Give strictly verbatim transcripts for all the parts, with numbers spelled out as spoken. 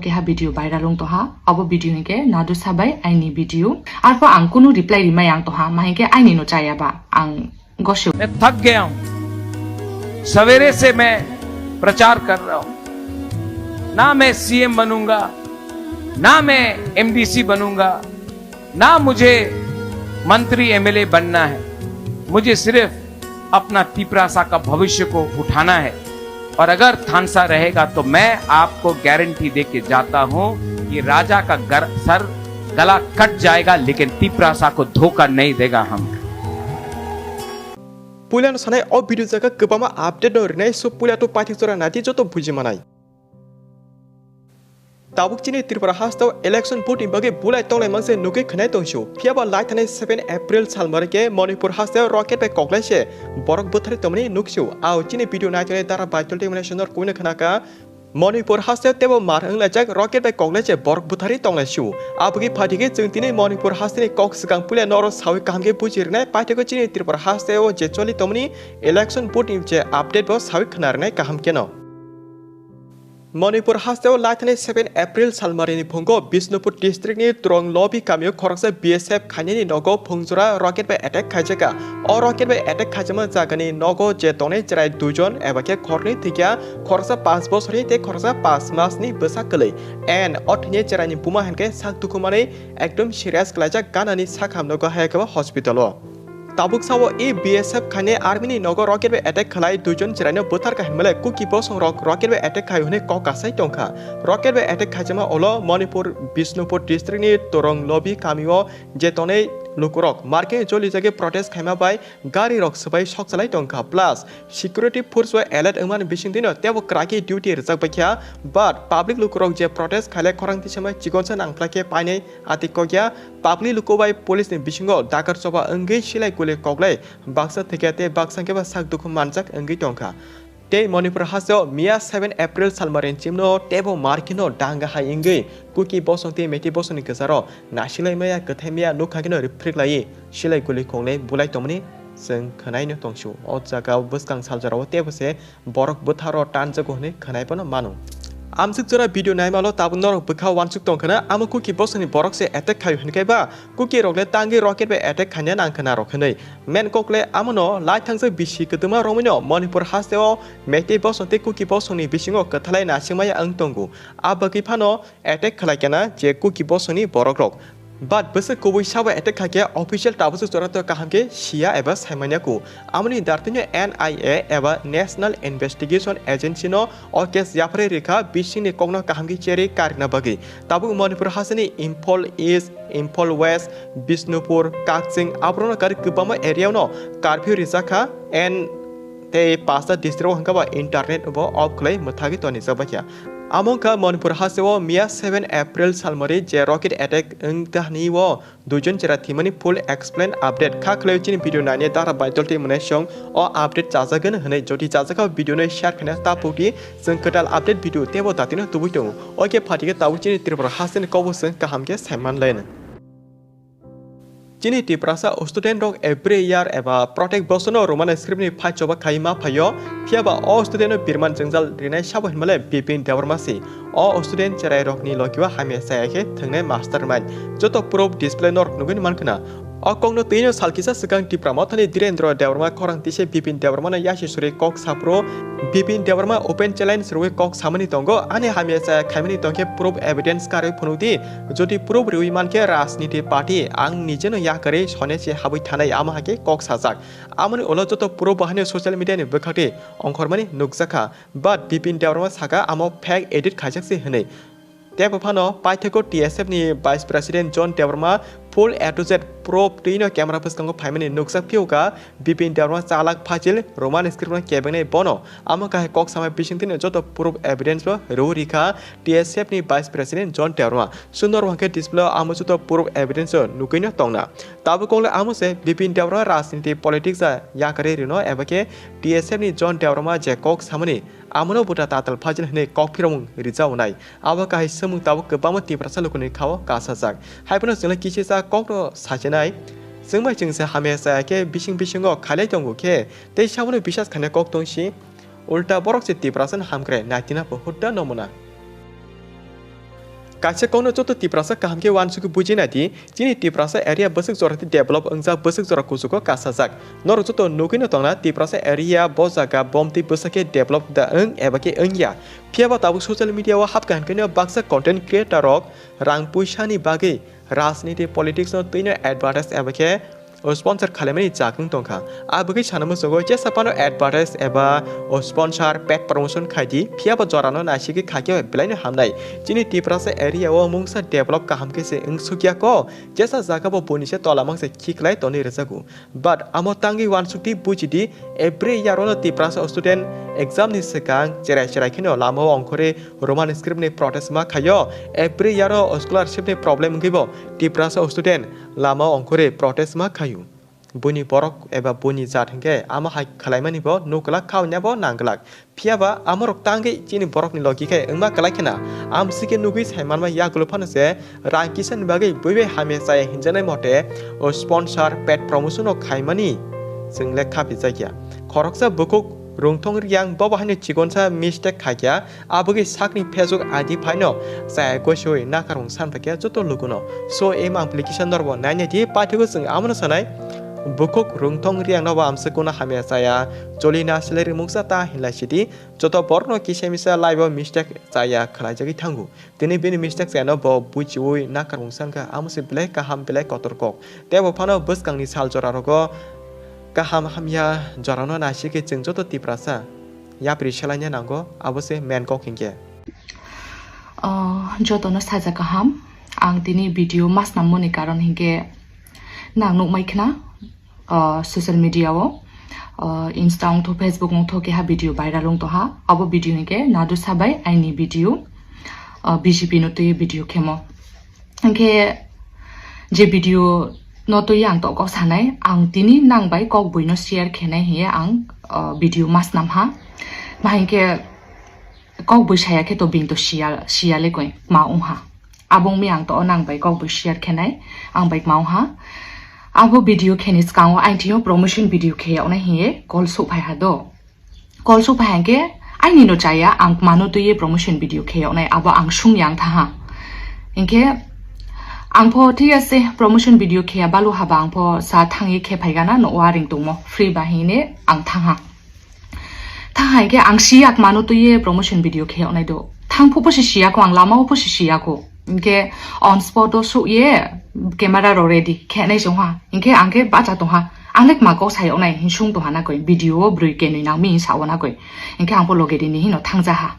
Teha video viral wng toha, abo video hinkhe nadu sabai aini video. Arpho ang kunu reply rimai ang toha, ma hinkhe aini no chaya ba ang gosio. मैं थक गया हूं, सवेरे से मैं प्रचार कर रहा हूं, ना मैं सीएम बनूंगा, ना मैं एमडीसी बनूंगा, ना मुझे मंत्री एमएलए बनना है, मुझे सिर्फ अपना तिपरासा का भविष्य को उठाना है। और अगर थानसा रहेगा तो मैं आपको गारंटी दे के जाता हूं कि राजा का गर, सर गला कट जाएगा, लेकिन तिपरासा को धोखा नहीं देगा हम। Puilano sanai o video jaga kwbangma update no rinai, so puila to paithak jora naidi joto buji manai. Tabuk chini Tripura hasteo election vote ni bagwi bulai tonglai mangse nugwi khwnai tongsu. Phiya ba lai thanai seven April salmari khe Manipur hasteo rocket bai koklai se borok bwthari tongmani nuksu. Ao chini video naitonai dara bai tolti mwnai sonor kuino khwnaka. Manipur hasteo tebo mar wnglaijak rocket bai koklai se borok bwthari tonglai su. Aboni phaidi khe chwng tini Manipur hasteni kok swkang puila noro sawi kaham khe buji rwnai. Paithakgo chini Tripura hasteo je choli tongmani election vote ni je update bo sawi khna rwnai kaham kheno. Manipur hasteo lai thanai seven April salmarini phungo Bishnupur district ni Trong Lobi kamio khoroksa B S F khainani nogo phungjora rocket bai attack khaijakha. O rocket bai attack khaijakma jagani nogo je tongnai chwrai duijon eba khe khoroknwi thwikha, khoroksa panch bosorni tei khoroksa panch masni bwsa kwlwi. And o thwinai chwraini buma hinkhe sak dukhu manwi ekdom serious kwlaijak, ganani sakham nogo hayakhe hospital o. Tabuk sao e B S F khainai army ni nogo rocket bai attack khlai duijon chwraino bwtharkha hinmale Kuki bosong rok rocket bai attack khai hwnwi kok kasai tongkha. Rocket bai attack khaijakma ulo Manipur Bishnupur district ni Torong Lobi kamio je tongnai lukurok market jolijagwi protest khaima bai gari rok swbai sokchalai tongkha, plus security force bai alert wngmani bisingtwino tebo kwrakhe duty rwjakbaikha, but public lukurok je protest khailai khorang tisamai chikonsa nangphlai khe painai ati kokya. Public luku bai police ni bisingo dakar choba wngwi silai kuli koklai baksa thwikya tei baksa hwnkhe ba sak dukhu manjak wngwi tongkha. Tei Manipur hasteo miya seven April salmarini chimno tebo markino danga hai wngwi Kuki bosong tei Meitei bosongni kwcharo nasilai maya kwthai maya nukha kheno riphrwk laiwi silai kuli koklai bulai tongmani chwng khwnaino tongsu. O jaga bwskang saljarao tebo se borok bwtharo tanjago hwnwi khwnai phano mano. Amswk jora video naimalo tabuk norok bwkha uansuk tongkhwna, amo Kuki bosongni borok se attack khai hwnwi khe ba Kuki rokle tangwi rocket bai attack khaina nangkhwna rok hwnwi. Main kok le amono lai thangjak bisi kwtwma romwino Manipur hasteo Meitei bosong tei Kuki bosongni bisingo kwthalai naisingmaya wng tongo. A bagwi phano attack khlai kena je Kuki bosongni borokrok. But bwswk kubui sabo attack khaikhe official tabukse chwrato kaham khe siya eba saimanya ku. Amoni dartwino N I A eba National Investigation Agency no o case yapharwi rikha, bisingni kokno kaham khe cherwi karina bagwi. Tabuk Manipur hasteni Imphal East, Imphal West, Bishnupur, Kakching aborokno kari kwbangma area no curfew rijakha and tei pasta district o hwnkha ba internet bo off khlai mwthagwi tonijak baikha. Amo wngkha Manipur hasteo miya seven April salmari je rocket attack wng thani o duijon chera thwimani full explain update kha khlai chini video nainai dara bai tolti mwnai song o update chajagwn hwnwi jodi chajakha video no share khaina ta pukdi chwng kwtal update video tebo datino tubui tongo. Oke phatikhe tabuk chini Tripura hasteni kobo chwng kaham khe saiman laina. Chini Tiprasa student rok every year eba protek bosono Roman script ni phai choba khai ma phaio, phiya ba o student no birman jwngjal rinai sabo hinmale Bipin Debbarma si. O student cherai rok ni logi o hamya chaya khe thwngnai mastermind. Joto proof display norok nugwi mankha na. O kokno twi no sal kisa swkang Tipra Mothani Dhirendra Debbarma khorang tise Bipin Debbarma no yasi suri kok saphuru Bipin Debbarma open challenge rwi kok samani tongo, ani hamya chaya khaimani tongkhe proof evidence karwi phunukdi, jodi proof rwi mankhe rajniti party ang nijeno yakarwi sone se habwi thanai, amo hai khe kok sajak. Amoni ulo joto proof bo haino social media ni bwkhakti ongkhormani nukjakha, but Bipin Debbarma saka amo fake edit khaijak se hwnwi. Tei bo phano paithakgo T S F ni Vice President John Debbarma full A to Z proof twi no camera bwskango phaimani nukjak phiyokha. Bipin Debbarma chalak phaichil Roman script no kebengnai bono. Amo kahai kok samai bisingtwi no joto proof evidence bo rw rikha T S F ni Vice President John Debbarma. Sundor hwnkhe display o amo joto proof evidence o nugwi no tongna. Tabuk kok le amo se Bipin Debbarma rajniti politics a yakarwi rino eba khe T S F ni John Debbarma je kok samani amono buta tatal phaichil hwnwi kok phiromung rijao nai. Abo kahai swngmung tabuk kwbangma Tiprasa lukurokni khao kasajak. Hai phano chwngno kisicha kokno sachinai. Chwng bai chwngsa hamya chaya khe bising bisingo khailai tongo khe tei sabono bisas khaina kok tongsi. Ulta borok se Tiprasano hamkrai naitina bo hutta nomona. Kaisa kokno joto Tiprasa kaham khe uansugwi buji nai di, chini Tiprasa area bwswk jora tei develop wngjak, bwswk jora kuchugo kasajak. Norok joto nugwino tongna Tiprasa area bo jaga bom twi bwsa khe develop da wng eba khe wngya. Phiyaba tabuk social media o hapkha hwnkhe no baksa content creator rok rang puisani bagwi rajniti politics no twino advertise eba khe o sponsor khalaimani chakung tongkha. A bagwi sana muchungo jesa phano advertise eba o sponsor paid promotion khai di, phiyaba jorano naisigwi khaikhe belaino hamnai. Chini Tiprasa area o mungsa develop kaham khe se wng sukya ko, jesa jaga bo buini se tola mangsa khiklai tonwi rwjago. But amo tangwi uansuk di, buji di, every year ono Tiprasa student exam ni swkang cherai cherai kheno lama o ongkhorwi Roman script ni protest ma khaio. Every year o scholarship ni problem wngwi bo Tiprasa student lama o ongkhorwi protest ma khaio. Buini borok eba buini jat hinkhe amo hai khwlaimani bo nuklak, khaoina bo nangglak. Phiyaba amorok tangwi chini borokni logi khe wngma kwlai khena. Amsike nugwi sai manma yagulo phano se rang kisani bagwi buibai hamya chaya hinjanai mote o sponsor paid promotion o khaimani chwng le khapijakya. Khoroksa bukhuk Rungthong Riang bobo haino chikonsa mistake khaikya, abogwi sakni Facebook I D phaino chaya goisoi nakarmung sanphaikya joto lukuno. So, em application norbo nainai di, pathigo chwng amono sanai. Bukhuk Rungthong Riang nobo amsukuna hamya chaya cholina salary mungsa ta hinlai sidi, joto borokno kisa misa life o mistake chaya khwlaijagwi thango. Tini bini mistake chayano bo buchiui nakarmung sankha, amo se belai kaham, belai kotor kok. Tei bo phano bwskangni sal jora rogo kaham hamya jorano naisikhe chwng joto Tiprasa yapri selaina nango, abo se main kok hinkhe. Oh, jotono saja kaham. Ang tini video mas nammoni karon hinkhe nang nukmai khna, ah, social media o, ah, Insta wngtho, Facebook wngtho keha video viral wngtongha. Abo video hinkhe Nadu Sabai aini video, ah, B J P no twi video khemo. Hinkhe je video no twi ang to kok sanai, ang tini nang bai kok buino share khenai hiye ang, ah, video mas namha. Ma hinkhe kok bui saya khe to bini to siya, siya le koi ma wngha. Abo wngmi ang to o nang bai kok bui share khenai, ang bai ma wngha. Abo video kheni swkango aini thio promotion video khe yoknai hiye call sok phai ha do. Call sok phai ha hinkhe aini no chaya, ang mano twiye promotion video khe yoknai, abo ang sung yang thaha. Hinkhe ang pho thik ase promotion video khe ya balu haba ang pho sa thangye khe phai gana no waring tongmo free ba hine ang thangha. Thang hai khe ang siyak mano twiye promotion video khe onai do. Thang phu pho se siya ko, ang lama o pho se siya ko. Hinkhe on spot o suk ye camera ro ready khe nai chong ha. Hinkhe ang khe bacha tong ha. Ang le kma kok sai onai hin sung tong ha na koi. Video o brui kenui nang mi sa o na koi. Hinkhe ang pho loge rini hino thang ja ha.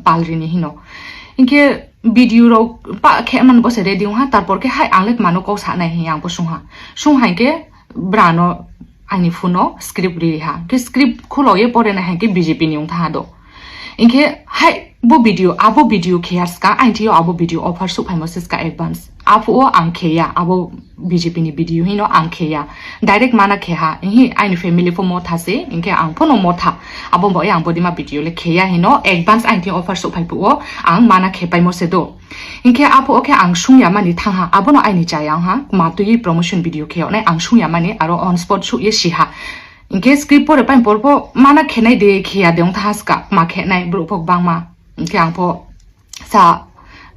Palri ni hino. Hinkhe video rok pa khe man bo se ready ong ha. Tarpor khe hai ang le kma no kok sa nai hin ang pho sung ha. Sung hai khe bra no aini phone o script ri ha. Khe script khulo ye pore na hai khe B J P ni wng tha do. Hinkhe hai bo video, abo video khe ya ska, aini thio abo video offer suk phaimo se ska advance. Aphuo ang khe ya, abo B J P ni video hino ang khe ya. Direct mana khe ha, hi aini family pho motha se, hinkhe ang pho no motha. Abo bo ang bodima video le khe ya hino advance aini thio offer suk phai phuo ang mana khe paimo se do. Hinkhe aphuo khe ang sung ya mani thang ha, abo no aini chaya wng ha, ma twi promotion video khe onai ang sung ya mani aro on spot suk ye si ha. Hinkhe script pore paim por pho mana khenai de khe ya de wng tha ska, ma khenai brouh pho bangma. Hinkhe ang pho sa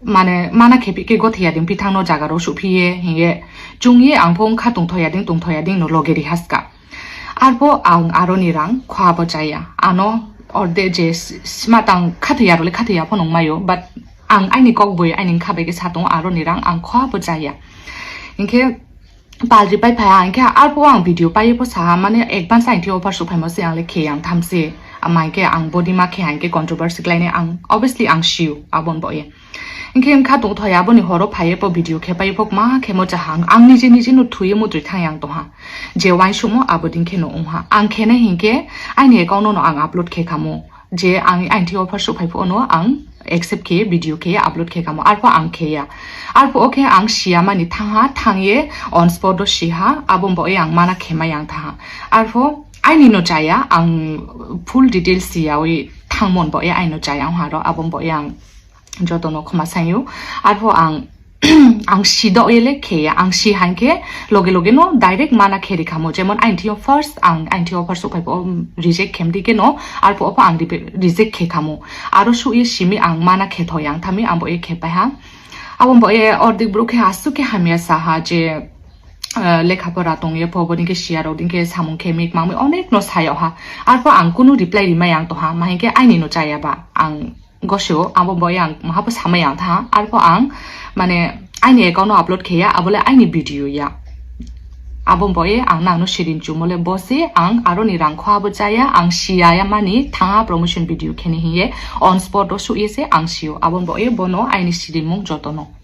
mane mana khe phi khe gothi ya de wng phi thang no jaga ro suk phi ye, hinkhe chung ye ang pho wng kha tong tho ya de wng tong tho ya de wng no loge ri ha ska. Arpho ang aro ni rang khwa bo chaya. Ano orde je s-, sima tang khathia role khathia pho nung mayo, but ang aini kok bui aini kha bai khe sa tongo, aro ni rang ang khwa bo chaya. Hinkhe palri pai phai ang khe arpho ang video pai pho sa mane advance ang khe offer suk phaimo se ang le khe yang tham se. Ama hinkhe ang body ma khe ang khe controversy khlai ne ang obviously ang siu abon bo ye. Hinkhe wngkha tongthoi aboni horo phaiye po video khe pai pok ma khe mo chahang. Ang nije nije no thuye mutri thang yang tongha. Je uansukmo abo din khe no wngha. Ang khe nai hinkhe aini account no ang upload khe kamo. Je ang aini thio offer suk phai pho no ang accept khe video khe upload khe kamo. Arpho ang khe ya. Arpho o khe ang siya mani thangha, thangye on spot o siha, abo bo ang mana khe ma yang thaha. Arpho aini no chaya ang full details siyawi thangmon bo ya aino chaya ang haro, abo bo yang jotono khoma sayo. Arpho ang ang si do ele khe ya, ang si han khe loge loge no direct mana khe ri khamo, jemon aini thio first ang aini thio first upai po reject khem di keno, arpo opo ang reject khe khamo, aro su ye simi ang mana khe thoi ang thami ang bo ye khe pai ha. Abo bo ye ordik bru khe asu khe hamya sa ha je, ah, lekha pora tong ye po boni khe siya rok din khe samung khe mik mangmi onek no sayo ha, arpo ang kunu reply rimai ang to ha, mahin khe aini no chaya ba ang goseo abo bo yang maha bo samai yang tha, arpo ang mane aini account no upload khe ya, abole aini video ya. Abo bo ye ang nang no sirin chumo le bo se ang aro ni rang kho abo chaya, ang siya ya mani thanga promotion video kheni hiye on spot o su ye se ang siyo, abo bo ye bono aini sirimung joto no.